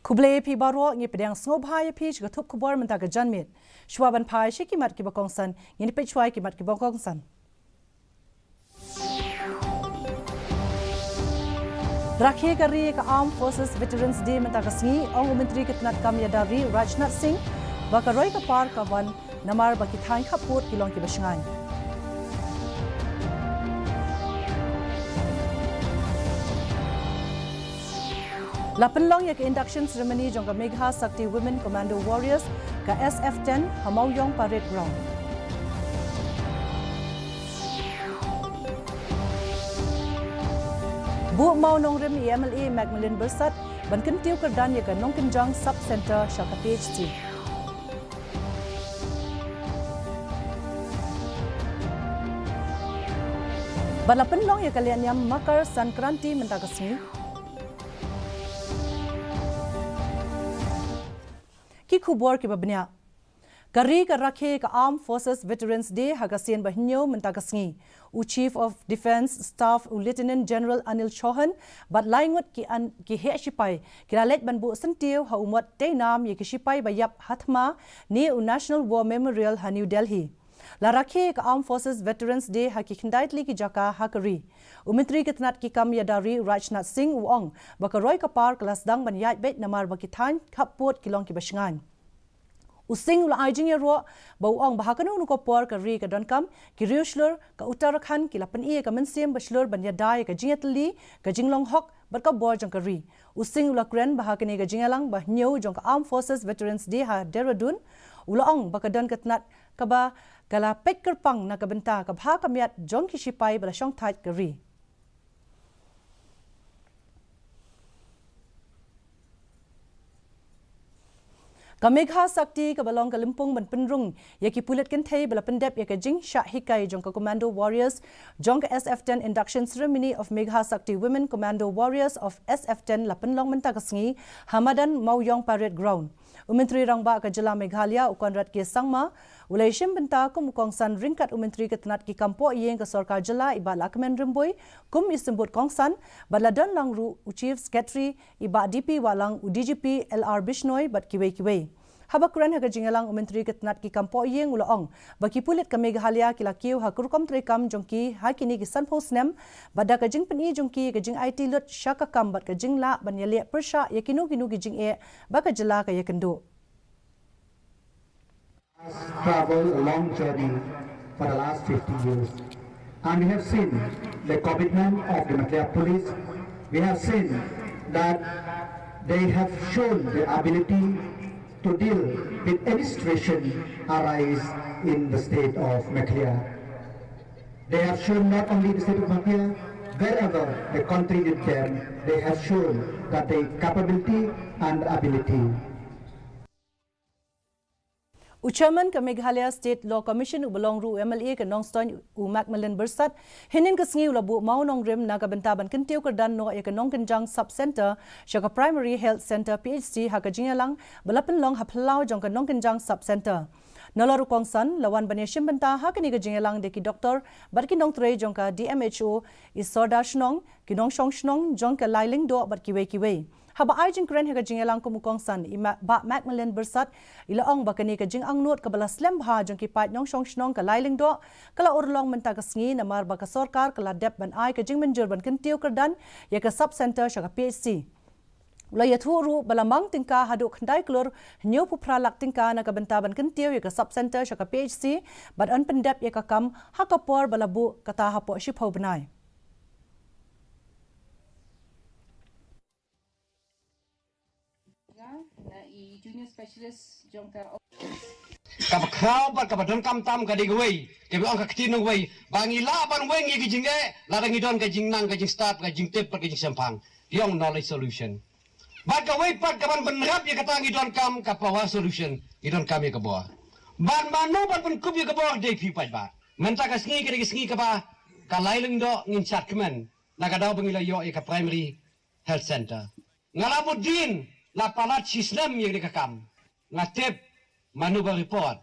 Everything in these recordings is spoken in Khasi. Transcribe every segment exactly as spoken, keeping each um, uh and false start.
Khublei phi baroh, ngi pdiang sngewbha ïa phi sha ka thup khubor mynta ka janmiet. Shuwa ban phai sha ki mat kiba kongsan, ngin peit shuwa ïa ki mat kiba kongsan. Rakhe ka ri ka Armed Forces Veterans Day mynta ka sngi, ong u Myntri ka tnat kam ïada ri Rajnath Singh, ba ka roi ka par ka wan namar ba ki thaiñ khappud ki long kiba shngaiñ. La pynlong ïa ka induction ceremony jong ka Megha Shakti Women Commando Warriors, ka S F ten, ha Mawïong Parade Ground. Buh mawnongrim ïa u M L A Macmillan Byrsat ban kyntiew kyrdan ïa ka Nongkynjang Sub Centre sha ka P H C. Bad la pynlong ïa ka lehniam Makar Sankranti mynta ka sngi. Ki khubor kiba bniah. Ka ri ka rakhe ka Armed Forces Veterans Day ha ka sien ba hynñiew mynta ka sngi. U Chief of Defence Staff u Lieutenant General Anil Chauhan bad lai ngut ki an, ki heh shipai ki la leit ban buh syntiew ha u mot tei nam ïa ki shipai ba ïap ha thma ne u National War Memorial ha New Delhi. La rakhe ka Armed Forces Veterans Day ha ki khyndai tylli ki jaka ha ka ri. U Myntri ka tnat ki kam ïada ri Rajnath Singh u ong ba ka roi ka par ka la sdang ban ïaid beit namar ba ki thaiñ khappud ki long kiba shngaiñ. U Singh u la ai jingïaroh ba u ong ba ha kano kano ka por ka ri ka donkam ki riewshlur, ka Uttarakhand ki la pyni ïa ka mynsiem ba shlur ban ïada ïa ka jingïatylli, ka jinglong hok bad ka bor jong ka ri. U Singh u la kren ba ha kane ka jingïalang ba hynñiew jong ka Armed Forces Veterans Day ha Dehradun, u la ong ba ka don ka tnat kaba ka la peit kyrpang na ka bynta ka bha ka miat jong ki shipai ba la shongthait ka ri. Ka Megha Shakti kaba long ka lympung ban pynrung ïa ki pulit kynthei ba la pyndep ïa ka jingshah hikai jong ka Commando Warriors jong ka S F ten Induction Ceremony of Megha Shakti Women Commando Warriors of S F ten la pynlong mynta ka sngi ha madan Mawïong Parade Ground. U Myntri Rangbah ka Jylla Meghalaya u Conrad K Sangma u la ïashim bynta kum u kongsan ryngkat u Myntri ka tnat ki kam pohïing ka Sorkar Jylla i Bah Lahkmen Rymbui kum i symbud kongsan, bad la don lang ruh u Chief Secretary i Bah D P Wahlang, u D G P L R Bishnoi bad kiwei kiwei. Haba kren ha ka jingïalang u Myntri ka tnat ki kam pohïing u la ong ba ki pulit ka Meghalaya ki la kiew ha ka rukom treikam jong ki ha kine ki sanphew snem, bad da ka jingpyni jong ki ka jingaiti lut sha ka kam bad ka jinglah ban ïaleh pyrshah ïa kino kino ki jingeh ba ka jylla ka ïakynduh. Travel a long journey for the last fifty years. And we have seen the commitment of the Meghalaya Police. We have seen that they have shown the ability to deal with any situation arise in the state of Meghalaya. They have shown not only the state of Meghalaya, wherever the country with them, they have shown that the capability and ability. U Chairman ka Meghalaya State Law Commission uba long ruh u M L A ka Nongstoiñ u Macmillan Byrsat, hynnin ka sngi u la buh mawnongrim na ka bynta ban kyntiew kyrdan noh ïa ka Nongkynjang Sub Centre sha ka Primary Health Centre P H C ha ka jingïalang ba la pynlong ha phyllaw jong ka Nongkynjang Sub Centre. Nalor u kongsan, la wan ban ïashim bynta ha kane ka jingïalang da ki doktor bad ki nongtrei jong ka D M H O, i Sordar Shnong, ki nongshong shnong jong ka Lailingdoh bad kiwei kiwei. Haba ai jingkren ha ka jingïalang kum u kongsan, i Ma-, Bah Macmillan Byrsat, i la ong ba kane ka jingangnud kaba la slem bha jong ki paid nongshong shnong ka Lailingdoh ka la urlong mynta ka sngi namar ba ka sorkar ka la dep ban ai ka jingmynjur ban kyntiew kyrdan ïa ka Sub Centre sha ka P H C. U la ïathuh ruh ba la mang tyngka haduh khyndai klur hynñiewphew phra lak tyngka na ka bynta ban kyntiew ïa ka Sub Centre sha ka P H C, bad yn pyndep ïa ka kam ha ka por ba la buh kata hapoh shiphew bnai. Nga, nga i junior specialist jong ka. Kaba khraw bad kaba donkam tam ka dei kawei, kaba ong ka ktien nongwei, ba ngi lah ban weng ïa ka jingeh lada ngi don ka jingnang, ka jingstad, ka jingtip bad ka jingshemphang. Ïong knowledge solution. Bad kawei pat kaban bynrap ïa kata ngi donkam ka power solution, ngi donkam ïa ka bor. Bad mano ban pynkup ïa ka bor? Dei phi paidbah. Mynta ka sngi ka dei ka sngi kaba ka Lailingdoh ngin shad kmen na ka daw ba ngi la ïoh ïa ka Primary Health Centre. Nga la mut dien, la palat shisnem ïa kane ka kam. Nga tip mano ba report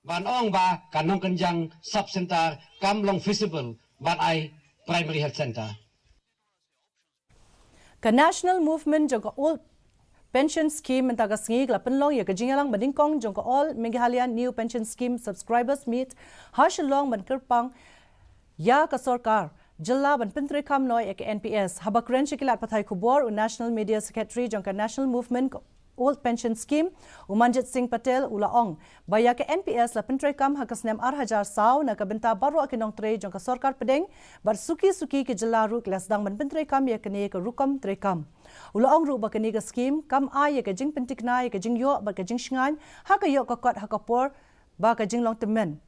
ban ong ba ka Nongkynjang Sub Centre kam long feasible ban ai Primary Health Centre. Ka National Movement jong ka Old Pension Scheme mynta ka sngi ka la pynlong ïa ka jingïalang ba nyngkong jong ka All Meghalaya New Pension Scheme Subscribers Meet ha Shillong ban kyrpang ïa ka sorkar jylla ban pyntreikam noh ïa ka N P S. Haba kren sha ki lad pathai khubor, u National Media Secretary jong ka National Movement Old Pension Scheme, u Manjit Singh Patel, u la ong ba ïa ka N P S la pyntreikam ha ka snem ar hajar saw na ka bynta baroh ki nongtrei jong ka sorkar pdeng, bad suki suki ki jylla ruh ki la sdang ban pyntreikam ïa kane ka rukom treikam. U la ong ruh ba kane ka skhim kam ai ïa ka jingpyntikna ïa ka jingïoh bad ka jingshngaiñ ha ka ïoh ka kot ha ka por ba ka jinglong tymmen.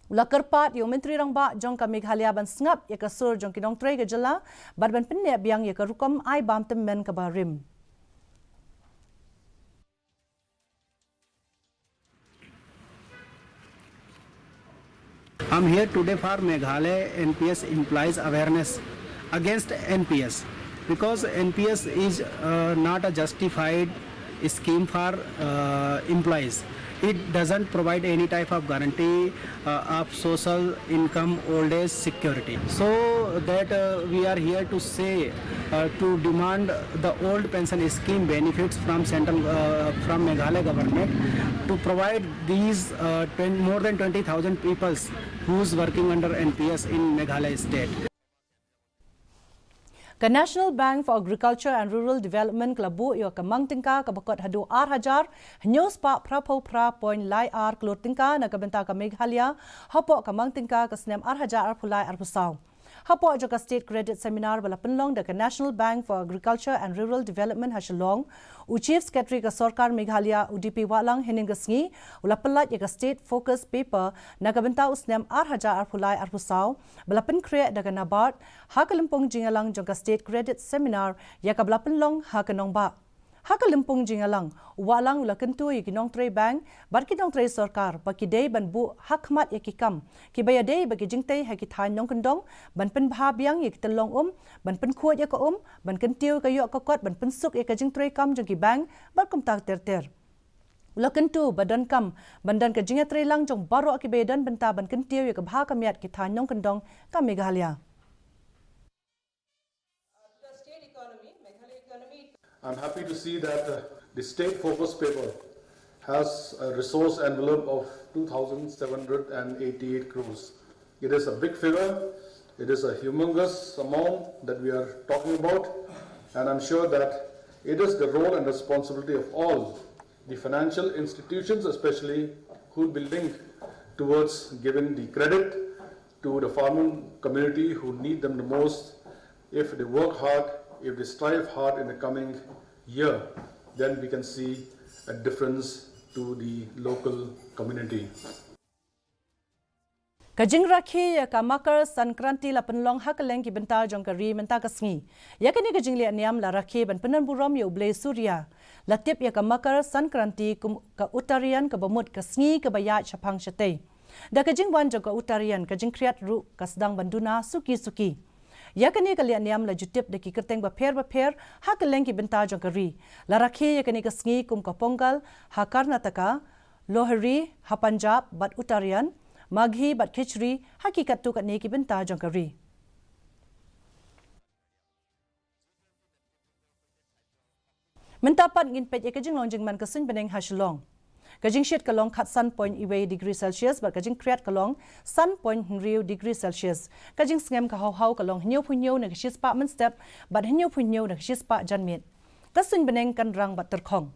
U la kyrpad ïa u Myntri Rangbah jong ka Meghalaya ban sngap ïa ka sur jong ki nongtrei ka jylla bad ban pynneh biang ïa ka rukom ai bam tymmen kaba rim. I'm here today for Meghalaya N P S employees awareness against N P S, because N P S is uh, not a justified scheme for uh, employees. It doesn't provide any type of guarantee uh, of social income, old age security. So that uh, we are here to say, uh, to demand the old pension scheme benefits from central, uh, from Meghalaya government to provide these uh, twenty, more than twenty thousand peoples who's working under N P S in Meghalaya state. Ka National Bank for Agriculture and Rural Development ka la buh ïa ka mang tyngka kaba kot haduh ar hajar hynñiew spah phra phew phra point lai ar klur tyngka na ka bynta ka Meghalaya hapoh ka mang tyngka ka snem ar hajar arphew lai arphew saw. Hapoh jong ka State Credit Seminar ba la pynlong da ka National Bank for Agriculture and Rural Development ha Shillong, u Chief Secretary ka Sorkar Meghalaya, u D P Wahlang, hynnin ka sngi u la pyllait ïa ka State Focus Paper na ka bynta u snem ar hajar arphew lai arphew saw ba la pynkhreh da ka NABARD ha ka lympung jingïalang jong ka State Credit Seminar ïa kaba la pynlong ha ka Nongbah. Ha ka lympung jingïalang, u Wahlang u la kyntu ïa ki nongtrei bank bad ki nongtrei sorkar ba ki dei ban buh ha khmat ïa ki kam kiba ïadei bad ki jingtei ha ki thaiñ nongkyndong, ban pynbha biang ïa ki tyllong um, ban pynkhuid ïa ka um, ban kyntiew ïa ka ïoh ka kot, ban pynsuk ïa ka jingtrei kam jong ki bank bad kumta ter ter. U la kyntu ba donkam ban don ka jingïatreilang jong baroh kiba ïadon bynta ban kyntiew ïa ka bha ka miat ki thaiñ nongkyndong ka Meghalaya. I'm happy to see that uh, the state focus paper has a resource envelope of two thousand seven hundred eighty-eight crores. It is a big figure, it is a humongous amount that we are talking about, and I'm sure that it is the role and responsibility of all the financial institutions, especially, who will be linked towards giving the credit to the farming community who need them the most. If they work hard, if they strive hard in the coming year, then we can see a difference to the local community. Ka jingrakhe ïa ka Makar Sankranti la pynlong ha kylleng ki bynta jong ka ri mynta ka sngi. Ïa kane ka jingleh niam la rakhe ban pyndon burom ïa u Blei Surya. La tip ïa ka Makar Sankranti kum ka Uttarayan kaba mut ka sngi kaba ïaid shaphang shatei. Da ka jingwan jong ka Uttarayan, ka jingkhriat ruh ka sdang ban duna suki suki. Ïa kane ka leh niam la ju tip da ki kyrteng bapher bapher ha kylleng ki bynta jong ka ri. La rakhe ïa kane ka sngi kum ka Pongal ha Karnataka, Lohri ha Punjab bad Uttarayan, Maghi bad Khichdi ha ki katto katne ki bynta jong ka ri. Mynta pat ngin peit ïa ka jinglong jingman ka suiñ bneng ha Shillong. Ka jingshit ka long khatsan point wei degree Celsius bad ka jingkhriat ka long san point hynriew degree Celsius. Ka jingsngem ka haw haw ka long hynñiewphew hynñiew na ka shispah mynstep bad hynñiewphew hynñiew na ka shispah janmiet. Ka suiñ bneng kan rang bad tyrkhong.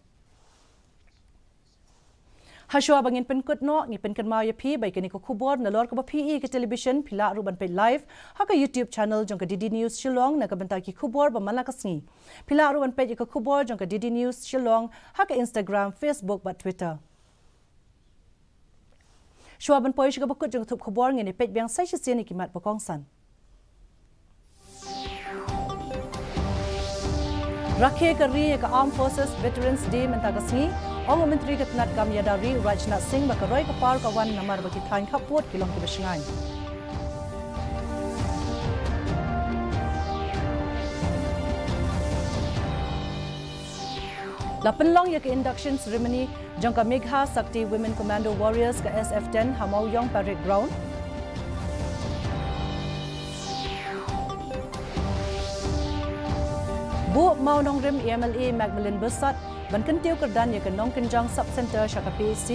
Hashwa ba ngin pynkut noh, ngi pynkynmaw ïa phi ba ïa kane ka khubor nalor kaba phi ïohi ha ka television, phi lah ruh ban peit live ha ka YouTube channel jong ka D D News Shillong na ka bynta ki khubor ba man la ka sngi. Phi lah ruh ban peit ïa ka khubor jong ka D D News Shillong ha ka Instagram, Facebook bad Twitter. Shuwa ban poi sha kaba kut jong ka thup khubor, ngin ïa peit biang sa shisien ïa ki mat ba kongsan. Rakhe ka ri ïa ka Armed Forces Veterans Day mynta ka sngi. Ong u Myntri ka tnad kam ïada ri u Rajnath Singh ba ka roi ka par ka wan namar ba ki thaiñ khappud ki long kiba shngaiñ. La pynlong ïa ka induction ceremony jong ka Megha Shakti Women Commando Warriors ka S F ten ha Mawïong Parade Ground. Buh Mawnongrim M L A Macmillan Byrsat Ban kyntiew kyrdan ïa ka Nongkynjang Sub Centre sha ka P H C.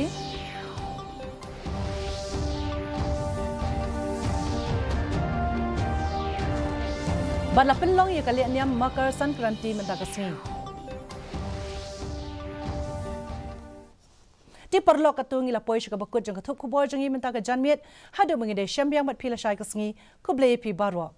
Bad la pynlong ïa ka lehniam Makar Sankranti mynta ka sngi. Te paralok, katto ngi la poi sha kaba kut jong ka thup khubor jong ngi mynta ka janmiet. Haduh ba ngin da shem biang bad phi lashai ka sngi, khublei ïa phi baroh.